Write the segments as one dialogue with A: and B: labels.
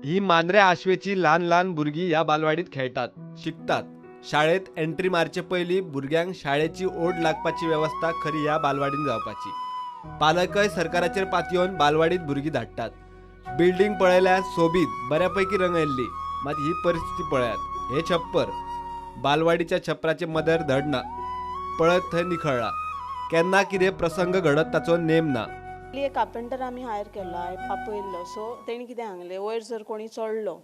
A: ही मांद्रे आशवेची ल्हान ल्हान भुरगीं ह्या बालवाडीत खेळटात, शिकतात. शाळेत एंट्री मारचे पयलीं भुरग्यांक शाळेची ओड लागपाची वेवस्था खरी ह्या बालवाडीन जावपाची. पालकय सरकाराचेर पातयेवन बालवाडीत भुरगीं धाडटात. बिल्डींग पळयल्यार सोबीत बऱ्यापैकी रंगयल्ली, मात ही परिस्थिती पळयात. हे छप्पर, बालवाडीच्या छप्पराचे मदर धड ना, पळयत थंय निखळ्ळा. केन्ना कितें प्रसंग घडत ताचो नेम ना.
B: एक कार्पेंटर आमी हायर केल्लो, आपयल्लो. सो तेणी कितें सांगलें, वयर जर कोणी चडलो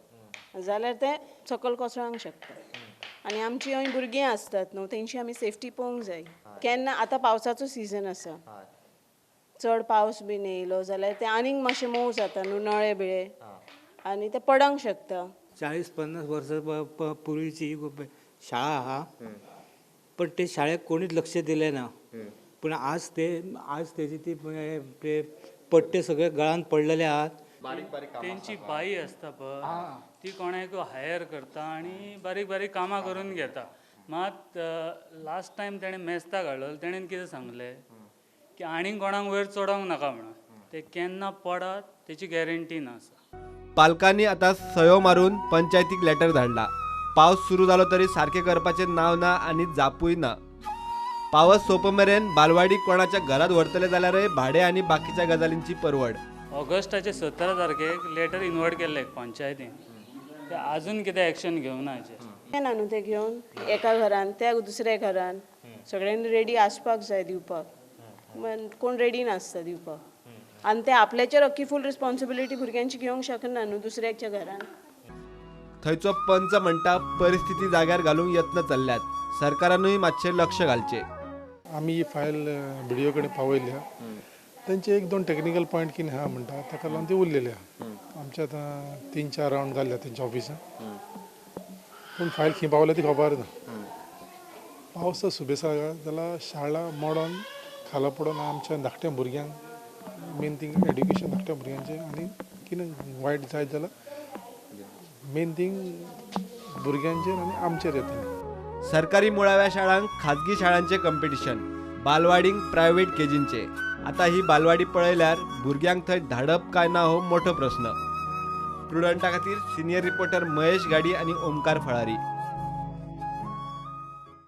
B: जाल्यार ते सकयल कोसळोंक शकता. आनी आमची हय भुरगीं आसतात न्हू, तेंची आमी सेफ्टी पळोवंक जाय. केन्ना आतां पावसाचो सिजन आसा, चड पावस बीन येयलो जाल्यार ते आनीक मातशें मोव जाता न्हू, नळे बिळे, आनी ते पडोंक शकता.
C: 40-50 वर्सां पूर्वीची ही शाळा आहा, पण ते शाळेक कोणीच लक्ष दिलें ना. पूण आज ते आज तेजी ती ते पट्टे सगळे गळान पडलेले आहात.
D: तेंची बाई आसता पळय, ती कोणाक हायर करता आनी बारीक बारीक कामां करून घेता. मात लास्ट टायम तेणें मेस्ताक हाडलो, तेणेन कितें सांगलें की आनीक कोणाक वयर चडोवंक नाका म्हणून. ते केन्ना पडत तेची गॅरंटी ना आसा.
A: पालकांनी आतां सयो मारून पंचायतीक लेटर धाडला. पावस सुरू जालो तरी सारकें करपाचें नांव ना आनी जापूय ना. पावस सोंप मेरेन बालवाडी कोणाच्या घरात व्हरतले जाल्यारय भाडें आनी बाकीच्या गजालींची परवड.
D: ऑगस्टाचे 17 तारखेक लेटर इन्वर्ट केल्लें पंचायतीन, ते आजून कितें एक्शन घेवना हाचेर.
B: ना न्हू ते घेवन एका घरान त्या दुसऱ्या घरान सगळ्यांनी रेडी आसपाक जाय दिवपाक, कोण रेडी नासता दिवपाक. आनी ते आपल्याचेर अख्खी फूल रिस्पॉन्सिबिलिटी भुरग्यांची घेवंक शकना न्हू दुसऱ्याच्या घरान.
A: थंयचो पंच म्हणटा परिस्थिती जाग्यार घालूंक यत्न चल्ल्यात, सरकारानूय मातशें लक्ष घालचें.
E: आमी ही फायल बीडीओ कडेन पावयल्या, तेंचे 1-2 टॅक्निकल पॉयंट कितें आहा म्हणटा ताका लागून ती उरलेली आहा. आमचे आतां 3-4 रावंड जाल्ले तेंच्या ऑफिसान, पूण फायल खंय पावल्या ती खबर ना. पावस सुबेसा जाल्यार शाळा मोडोन खाला पडोन आमच्या धाकट्या भुरग्यांक, मेन थींग एड्युकेशन धाकट्या भुरग्यांचें, आनी कितें वायट जायत जाल्यार मेन थींग भुरग्यांचेर आनी आमचेर येतलें.
A: सरकारी मुळाव्या शाळांक खाजगी शाळांचें कंपिटिशन, बालवाडींक प्रायव्हेट केजींचे. आतां ही बालवाडी पळयल्यार भुरग्यांक थंय धाडप काय ना हो मोठो प्रस्न. प्रुडंटा खातीर सिनियर रिपोर्टर महेश गाडी आनी ओमकार फळारी.